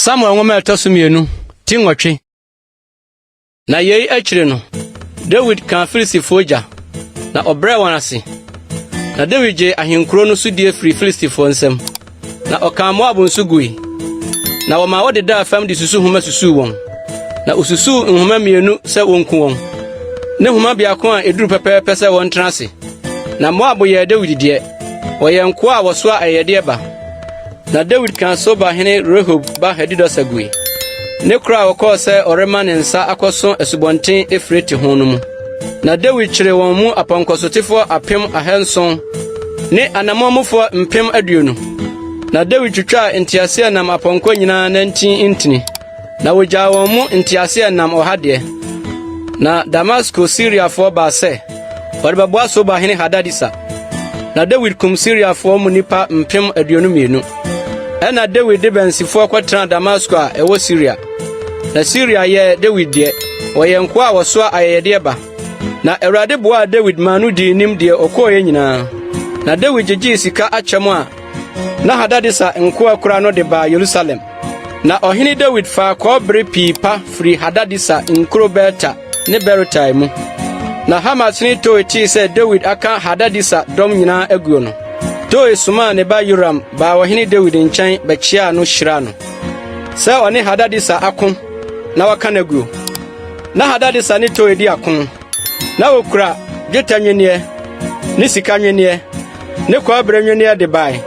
Samuel nwoma a ɛtɔ so mmienu, ti nwɔtwe. Na yei akyiri no, Dawid kaa Filistifoɔ gya, na ɔbrɛɛ wɔn ase. Na Dawid gyee ahenkuro no sodie firii Filistifoɔ nsam, na ɔkaa Moab nso gui. Na wɔmaa wɔdedaa fam de susuhoma susuu wɔn. Na osusuu nhoma mmienu sɛ wonku wɔn, ne nhoma biako a eduru pɛpɛɛpɛ sɛ wɔntena ase. Na Moab yɛɛ Dawid deɛ, wɔyɛɛ nkoa a wɔsoa ayɛyɛdeɛ ba. Na Dawid kaa Soba hene Rehob ba Hadadeser gui, ne koro a ɔkɔɔ sɛ ɔrema ne nsa akɔso Asubɔnten Eufrate ho no mu. Na Dawid kyeree wɔn mu apɔnkɔsotefoɔ 7000 ne anammɔnmufoɔ 20,000. Na Dawid twitwaa nteaseɛnam apɔnkɔ nyinaa nantin ntini. Na wogyaa wɔn mu nteaseɛnam ɔha deɛ. Na Damasko Siriafoɔ baa sɛ wɔrebɛboa Soba hene Hadadeser. Na Dawid kum Siriafoɔ mu nnipa 22,000. Ɛnna Dawid de bansifoɔ kɔtenaa Damasko a ɛwɔ Siria. Na Siria yɛɛ Dawid deɛ, wɔyɛ nkoa a wɔsoa ayɛyɛdeɛ ba. Na Awurade boaa Dawid maa no dii nim deɛ ɔkɔeɛ nyinaa. Na Dawid gyegyee sika akyɛm a na Hadadeser nkoa kura no de baa Yerusalem. Na ɔhene Dawid faa kɔbere pii pa firii Hadadeser nkuro Beta ne Berotai mu. Na Hamathene Toi tee sɛ Dawid aka Hadadeser dɔm nyinaa aguo no, Toi somaa ne ba Yoram baa ɔhene Dawid nkyɛn bɛkyeaa no hyiraa no sɛ ɔne Hadadeser ako na waka no aguo. Na Hadadeser ne Toi di ako. Na wokura dwetɛ nnwenneɛ ne sika nnwenneɛ ne kɔbere nnwenneɛ de bae.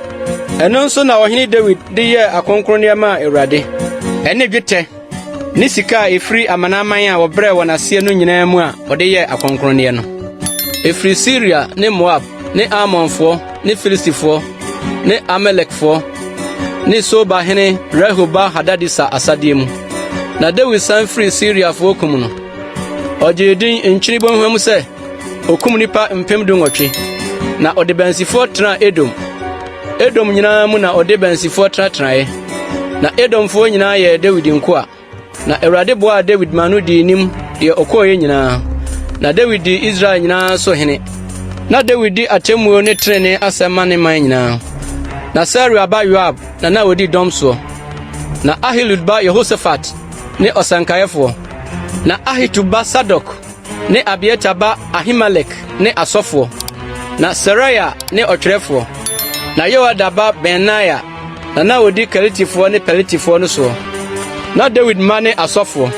Ɛno nso na ɔhene Dawid de yɛɛ akronkronneɛ maa Awurade, ɛne dwetɛ ne sika a efiri amanaman a wɔbrɛɛ wɔn aseɛ no nyinaa mu a ɔde yɛɛ akronkronneɛ no. Efiri Siria ne Moab ne Amonfoɔ ne Filistifoɔ ne Amalekfoɔ ne Soba hene Rehob ba Hadadeser asadeɛ mu. Na Dawid san firii Siriafoɔ kum no. Ɔgyee din Nkyene Bɔnhwa mu sɛ okum nnipa 18,000, na ɔde bansifoɔ tenaa Edom. Edom nyinaa mu na ɔde bansifoɔ tenatenaeɛ, na Edomfoɔ nyinaa yɛɛ Dawid nkoa. Na Awurade boaa Dawid ma no dii nim deɛ ɔkɔeɛ nyinaa. Na Dawid dii Israel nyinaa so hene. Na Dawid di atemmuo ne trenee asɛm ma ne man nyinaa. Na Seruia ba Yoab na na odi dɔm soɔ. Na Ahilud ba Yehosafat ne ɔsɛnkaeɛfoɔ. Na Ahitub ba Sadok ne Abiatar ba Ahimelek ne asɔfoɔ. Na Seraia ne ɔtwerɛfoɔ. Na Yoiada ba Benaia na na odi Keretifoɔ ne Peletifoɔ no soɔ. Na Dawid mma ne asɔfoɔ.